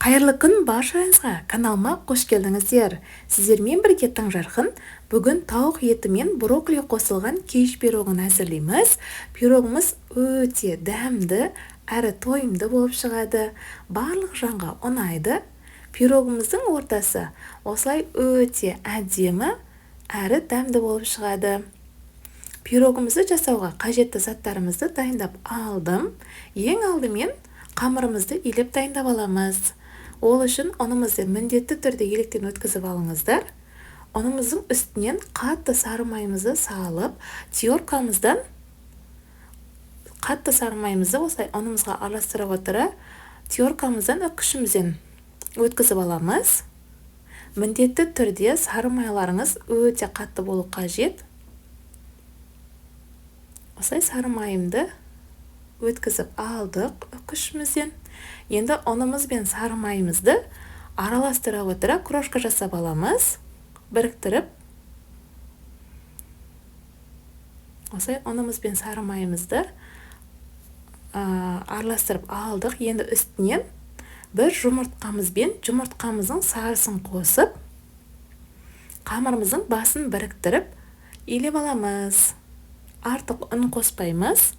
Қайырлы күн баршаңызға, каналыма қош келдіңіздер. Сіздермен бірге Таңжарқын. Бүгін тауық еті мен брокколи қосылған кеш пирогын әзірлейміз. Пирогымыз өте дәмді, әрі тойымды болып шығады. Барлық жанға ұнайды. Пирогымыздың ортасы осылай өте әдемі, әрі дәмді болып шығады. Пирогымызды жасауға қажетті заттарымызды дайындап алдым. Ең алдымен қамырымызды илеп дайындап аламыз. Ол үшін ұнымызды міндетті түрде електен өткізіп алыңыздар. Ұнымыздың үстінен қатты сары майымызды салып, теркамыздан қатты сары майымызды осылай ұнымызға араластыра отыра, теркамыздан үкішімізден өткізіп аламыз. Міндетті түрде сары майларыңыз өте қатты болу қажет. Осылай сары майымды өткізіп алдық үкішімізден. Енді ұнымыз бен сары майымызды араластыра отыра крошка жасап аламыз. Біріктіріп. Осылай ұнымыз бен сары майымызды араластырып алдық. Енді үстінен бір жұмыртқамыз бен жұмыртқамыздың сарысын қосып, қамырымыздың басын біріктіріп илеп аламыз. Артық ұн қоспаймыз.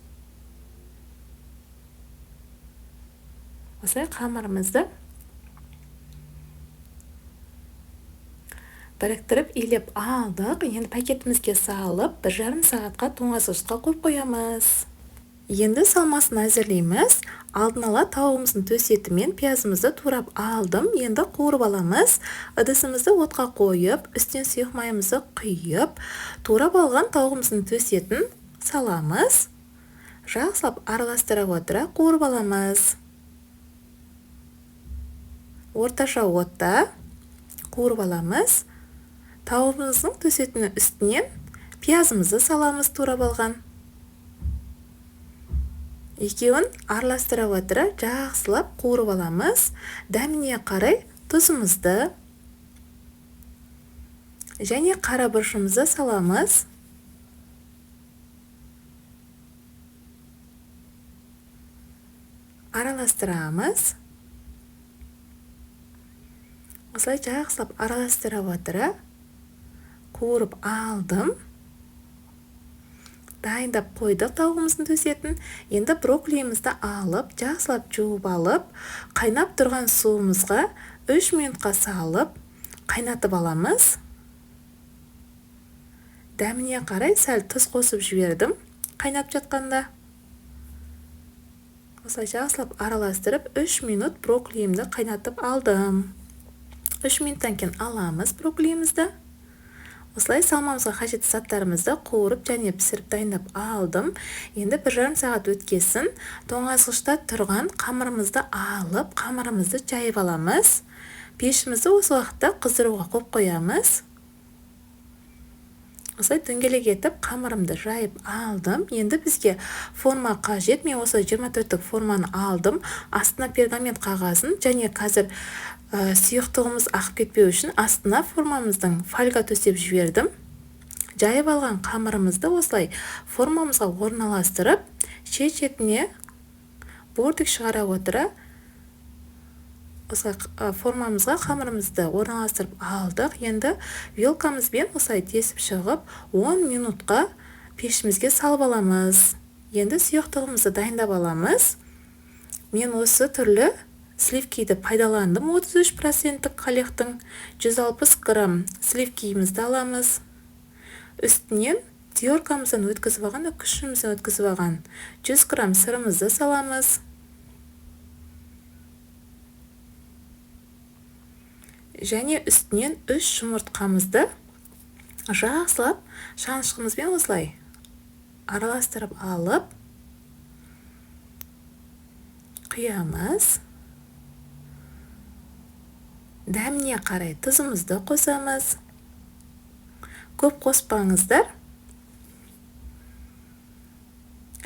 Осылай қамырымызды біріктіріп илеп алдық. Енді пакетімізге салып, 1,5 сағатқа тоңазытқышқа қойып қоямыз. Енді салмасын әзірлейміз. Алдын ала тауығымыздың төс еті мен пиязымызды турап алдым. Енді қуырып аламыз. Ыдысымызды отқа қойып, үстінен сұйық майымызды құйып, турап алған тауығымыздың төс етін саламыз. Жақсылап араластыра отыра қуырып аламыз. Орташа отта қуырып аламыз. Тауығымыздың төс етінің үстінен пиязымызды саламыз турап алған. Екеуін араластыра отыра жақсылап қуырып аламыз. Дәміне қарай тұзымызды және қара бұрышымызды саламыз. Араластырамыз. Осылай жақсылап араластыра отыра қуырып алдым. Дайындап қойдық тауығымыздың төс етін. Енді брокколиімізді алып, жақсылап жуып алып, қайнап тұрған суымызға 3 минутқа салып, қайнатып аламыз. Дәміне қарай сәл тұз қосып жібердім қайнап жатқанда. Осылай жақсылап араластырып, 3 минут брокколиімді қайнатып алдым. 3 минуттан кейін аламыз брокколиімізді. Осылай салмамызға қажетті заттарымызды қуырып және пісіріп дайындап алдым. Енді 1,5 сағат өткесін тоңазытқышта тұрған қамырымызды алып, қамырымызды жайып аламыз. Пешімізді осы уақытта қыздыруға қойып қоямыз. Осылай дөңгелек етіп қамырымды жайып алдым. Енді бізге форма қажет. Мен осы 24-тік форманы алдым. Астына пергамент қағазын және қазір сұйықтығымыз ағып кетпеу үшін астына формамыздың фольга төсеп жібердім. Жайып алған қамырымызды осылай формамызға орналастырып, шет-шетіне бортик шығара отыра осылай формамызға қамырымызды орналастырып алдық. Енді вилкамызбен осылай тесіп шығып, 10 минутқа пешімізге салып аламыз. Енді сұйықтығымызды дайындап аламыз. Мен осы түрлі сливкиді пайдаландым. 33%-тік қалектің 160 грамм сливкиімізді аламыз. Үстінен теркамыздан өткізіп алған, күшімізден өткізіп алған 100 грамм сырымызды саламыз. Және үстінен 3 жұмыртқамызды жақсылап шанышқымызбен осылай араластырып алып құямыз. Дәміне қарай тұзымызды қосамыз. Көп қоспаңыздар.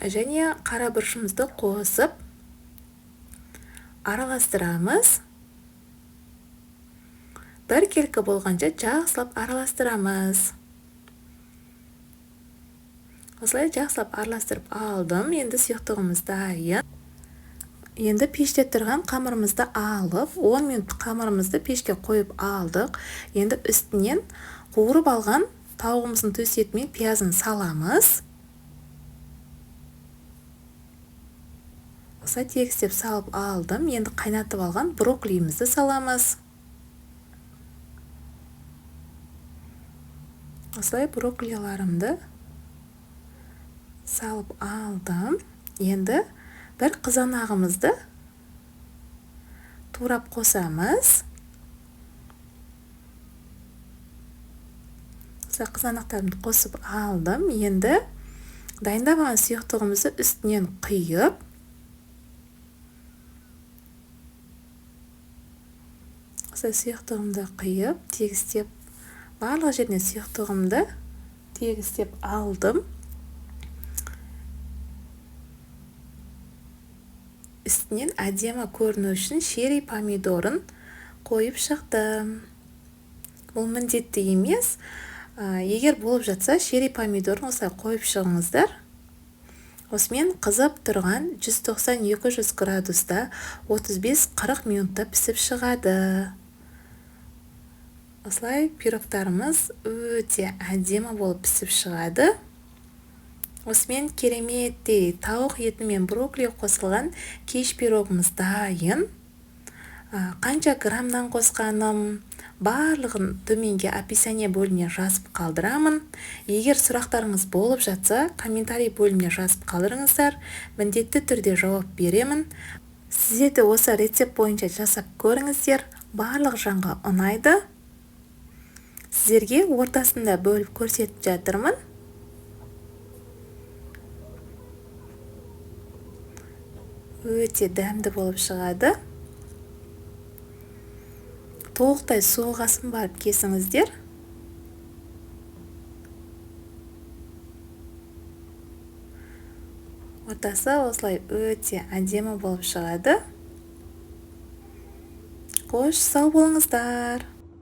Және қара бұрышымызды қосып араластырамыз. Біркелкі болғанша жақсылап араластырамыз. Осылай жақсылап араластырып алдым. Енді сұйықтығымыз дайын. Енді пеште тұрған қамырымызды алып, 10 минут қамырымызды пешке қойып алдық. Енді үстінен қуырып алған тауығымыздың төс еті мен пиязын саламыз. Осылай тегістеп салып алдым. Енді қайнатып алған брокколиімізді саламыз. Осылай брокколиларымды салып алдым. Енді бір қызанағымызды турап қосамыз. Осылай қызанақтарымды қосып алдым. Енді дайындап алған сұйықтығымызды үстінен құйып, осылай сұйықтығымды құйып, тегістеп, барлық жеріне сұйықтығымды тегістеп алдым. Үстінен әдемі көріну үшін шерри помидорын қойып шықтым. Бұл міндетті емес. Егер болып жатса, шерри помидорын осылай қойып шығыңыздар. Осымен қызып тұрған 190-200 градуста 35-40 минутта пісіп шығады. Осылай пирогтарымыз өте әдемі болып пісіп шығады. Осымен кереметтей тауық еті мен брокколи қосылған кеш пирогымыз дайын. Қанша граммнан қосқаным барлығын төменге описание бөліміне жазып қалдырамын. Егер сұрақтарыңыз болып жатса, комментарий бөліміне жазып қалдырыңыздар. Міндетті түрде жауап беремін. Сіздер де осы рецепт бойынша жасап көріңіздер. Барлық жанға ұнайды. Сіздерге ортасында бөліп көрсетіп жатырмын. Өте дәмді болып шығады. Толықтай суығасын барып кесіңіздер. Ортасы осылай өте әдемі болып шығады. Қош, сау болыңыздар.